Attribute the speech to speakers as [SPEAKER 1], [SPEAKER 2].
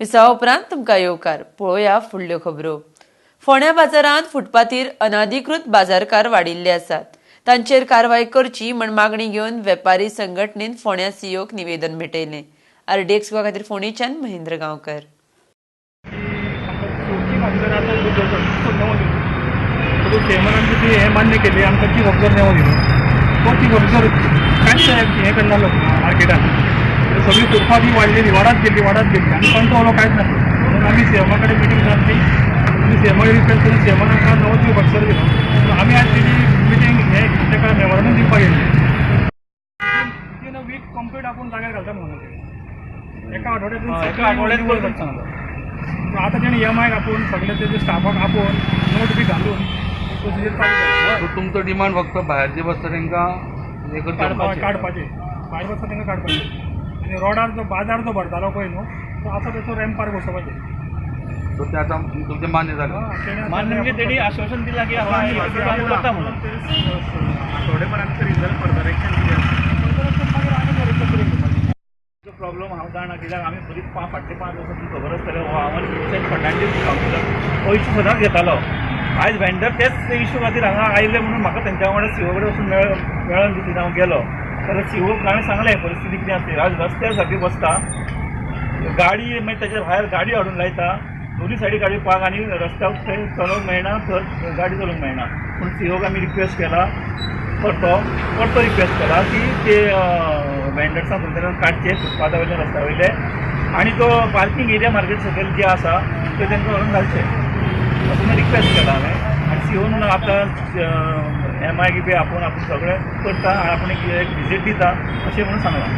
[SPEAKER 1] विसावा उपरांत तुमकां येवकार. पळोवया फुडल्यो खबरो. फोंड्या बाजारांत फुटपाथीर अनाधिकृत बाजारकार वाडिल्ले आसात. तांचेर कारवाय करची म्हण मागणी घेवन वेपारी संघटनेन फोंड्या सीओक निवेदन भेटयलें. आरडीएक्स गोवा खातीर फोंडेच्यान महेंद्र गांवकर.
[SPEAKER 2] चीफ ऑफिसर आतां नेमो दिलो. चेअरमॅनान ती हें मान्य केली, आमकां चीफ ऑफिसर नेमो दिलो. तो चीफ ऑफिसर कांयच हें करनासलो. मार्केटान सगळी फुटपाथ ही वाडलेली, वाडत गेली, वाडत गेली आनी कंट्रोल कांयच नासलो. म्हणून आमी सीएमा कडेन मिटींग जाली. आमी सीएमा कडेन रिक्वेस्ट करून सीएमान आमकां नवो चीफ ऑफिसर दिलो. आमी आज तेजी मिटींग हें ताका मेमोरंडम दिवपाक येयल्ले. विथीन अ वीक कंप्लीट आपूण जाग्यार घालता म्हणून एका आठवड्यात,
[SPEAKER 3] एका आठवड्यात करता सांगता.
[SPEAKER 2] आता तेणे एम आयक आपोवन, सगळे तेजे स्टाफाक आपोवन, नोट बी घालून प्रोसिजर चालू केला.
[SPEAKER 4] सो तुमचो डिमांड फक्त भायर जे बसता तांकां हें करचें.
[SPEAKER 2] हय, काडपाचे. भायर बसता तांकां काडपाचे आनी रोडार जो बाजार जो भरतालो पळय न्हू, तो आतां तेचो रॅम्पार बसोवपाचे.
[SPEAKER 4] सो ते आतां तुमचें मान्य जालें?
[SPEAKER 2] तेणे आतां
[SPEAKER 3] मान्य म्हणजे तेणी आश्वासन दिलां की आपूण करता म्हणून.
[SPEAKER 5] आठवडेभरान रिजल्ट, फर्दर एक्शन कितें आसा?
[SPEAKER 2] Further action मागीर आनी बरें करून घेवपाचें.
[SPEAKER 3] प्रॉब्लम हांव जाणा, कित्याक आमी बरीच 5 फाटले 5 वर्सां तुमकां खबर आसतलें, हो हांव आनी विन्सेंट फर्नांडीस कावन्सिलर हो इशू सदांच घेतालो. आयज व्हेंडर तेच इशू खातीर हांगा आयले म्हणून म्हाका तेंच्या वांगडा सीओ कडेन वचून मेळोन दिसली. हांव गेलो जाल्यार सीओक हांवें सांगलें परिस्थिती कितें आसली. आज रस्त्यार सारकी बसता गाडी, मागीर ताच्या भायर गाडी हाडून लायता. दोनी सायडी गाडी पार्क आनी रस्त्यार थंय चलोवंक मेळना, थंय गाडी चलोवंक मेळना. पूण सीओक आमी रिक्वेस्ट केला, परतो परतो रिक्वेस्ट केला की ते वेंडर्सांक थंयच्यान काडचे फुटपाथा वयले, रस्त्या वयले आनी तो पार्किंग एरिया मार्केट सकयल जे आसा ते तांकां व्हरून घालचे असो रिक्वेस्ट केला हांवें. आनी सीओन आपल्या एम I बी आपोवन आपूण सगळें करता आनी आपूण एक विजीट दिता अशें म्हणून सांगलां.